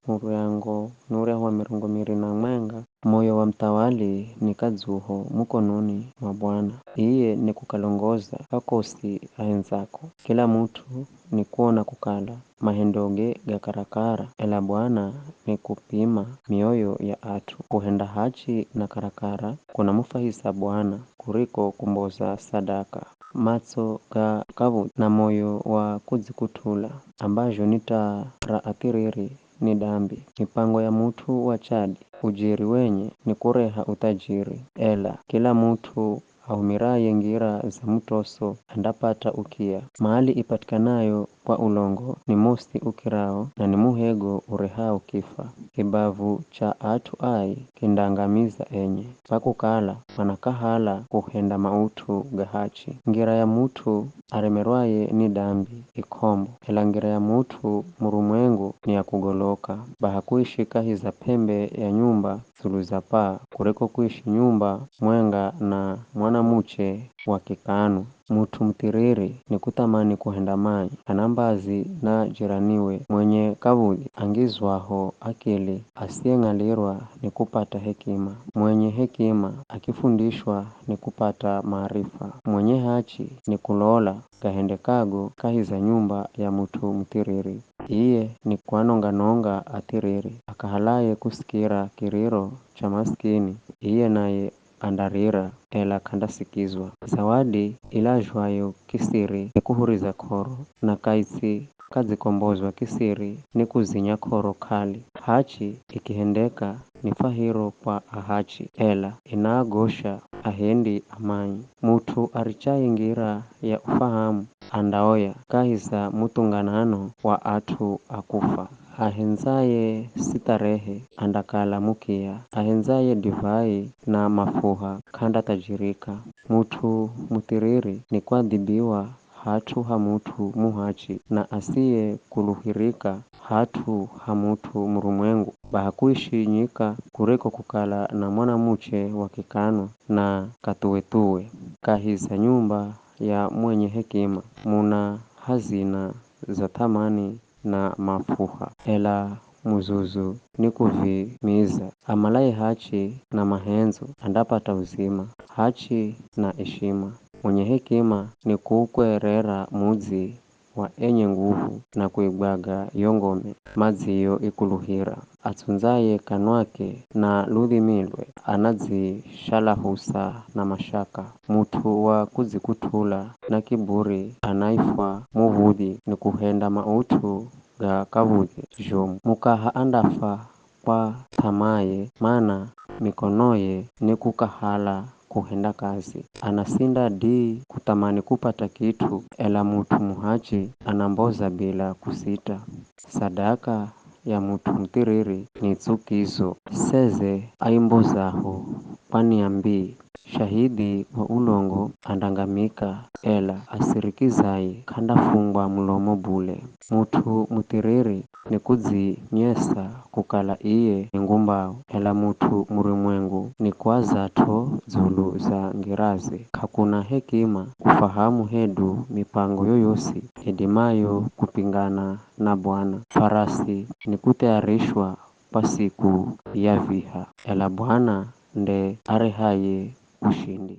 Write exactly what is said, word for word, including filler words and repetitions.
muryango ni uryahu wa mirongo miri na mwenga. Moyo wa muthawali ni kadzuho mukononi mwa Bwana, iye nikukalongoza kakosi ahendzako. Kila mut'u nikuona kukala mahendoge ga karakara, ela Bwana nikupima mioyo ya at'u. Kuhenda hachi na karakara kunamufwahisa Bwana kuriko kumboza sadaka. Matso ga kavudhi na moyo wa kudzikut'ula, ambazho ni taa ra athiriri ni dambi. Mipango ya mut'u wa chadi, ujeri wenye ni kureha uthajiri, ela kila mut'u ahumiraye ngira za mutoso andapata ukiya. Mali ipatikanayo kwa ulongo ni mosi ukirao, na ni muhego urehao kifa. Kibavu cha at'u ai kindaangamiza enye, kwa kukala manakahala kuhenda maut'u ga hachi. Ngira ya mut'u aremerwaye ni dambi i k'ombo, ela ngira ya mut'u murumwengu ni ya kugoloka. Baha kuishi kahi za p'embe ya nyumba dzulu za paa, kuriko kuishi nyumba mwenga na mwanamuche wa kikanu. Mut'u muthiriri ni kuthamani kuhenda mai, ana mbazi na jiraniwe. Mwenye kavudhi angizwaho akili, asiyeng'alirwa ni kupata hekima. Mwenye hekima akifundishwa ni kupata maarifa. Mwenye hachi ni kulola gahendekago kahi za nyumba ya mut'u muthiriri. Iye ni kuanonga-nonga athiriri, akahalaye kusikira kiriro cha masikini, iye naye andarira, ela k'andasikizwa. Zawadi ilazhwayo kisiri ni kuhuriza k'oro, na kaitsi kadzikombozwa kisiri ni kuzinya k'oro k'ali. Hachi ikihendeka ni fwahiro kwa ahachi, ela inaagosha ahendi a mai. Mut'u arichaye ngira ya ufahamu andaoya kahi za muthunganano wa at'u a kufa. Ahendzaye sitharehe andakala mukiya, ahendzaye divai na mafuha k'andathajirika. Mut'u muthiriri ni kuadhibiwa hat'u ha mut'u muhachi, na asiyekuluhirika hat'u ha mut'u murumwengu. Baha kuishi nyika kuriko kukala na mwanamuche wa kikano na kathuwethuwe. Kahi za nyumba ya mwenye hekima muna hazina za thamani na mafuha, ela muzuzu ni kuvimiza. Amalaye hachi na mahendzo andapata uzima, hachi na ishima. Mwenye hekima ni kuukwerera mudzi wa enye nguvu na kuigwaga yo ngome madziyo ikuluhira. Atsundzaye kanwake na ludhimilwe anadzishalahusa na mashaka. Mut'u wa kudzikut'ula na kiburi anaifwa muv̱udhi ni kuhenda maut'u ga kav̱udhi zhomu. Mukaha andafa kwa th'amaye, mana mikonoye ni kukahala kuhenda kazi. Anasinda dii kuthamani kupata kit'u, ela mut'u muhachi anamboza bila kusita. Sadaka ya mut'u muthiriri ni tsukizo. Seze aimbozaho kwa nia mbii, shahidhi wa ulongo andangamika, ela asirikizaye k'andafungwa mulomo bule. Mut'u muthiriri ni kudzinyesa kukala iye ni ngumbao, ela mut'u murumwengu ni kuazat'o dzulu za ngiraze. K'akuna hekima, ufahamu hedu mipango yoyosi idimayo kupingana na Bwana. Farasi ni kuthayarishwa kwa siku ya viha, ela Bwana nde arehaye ushindi.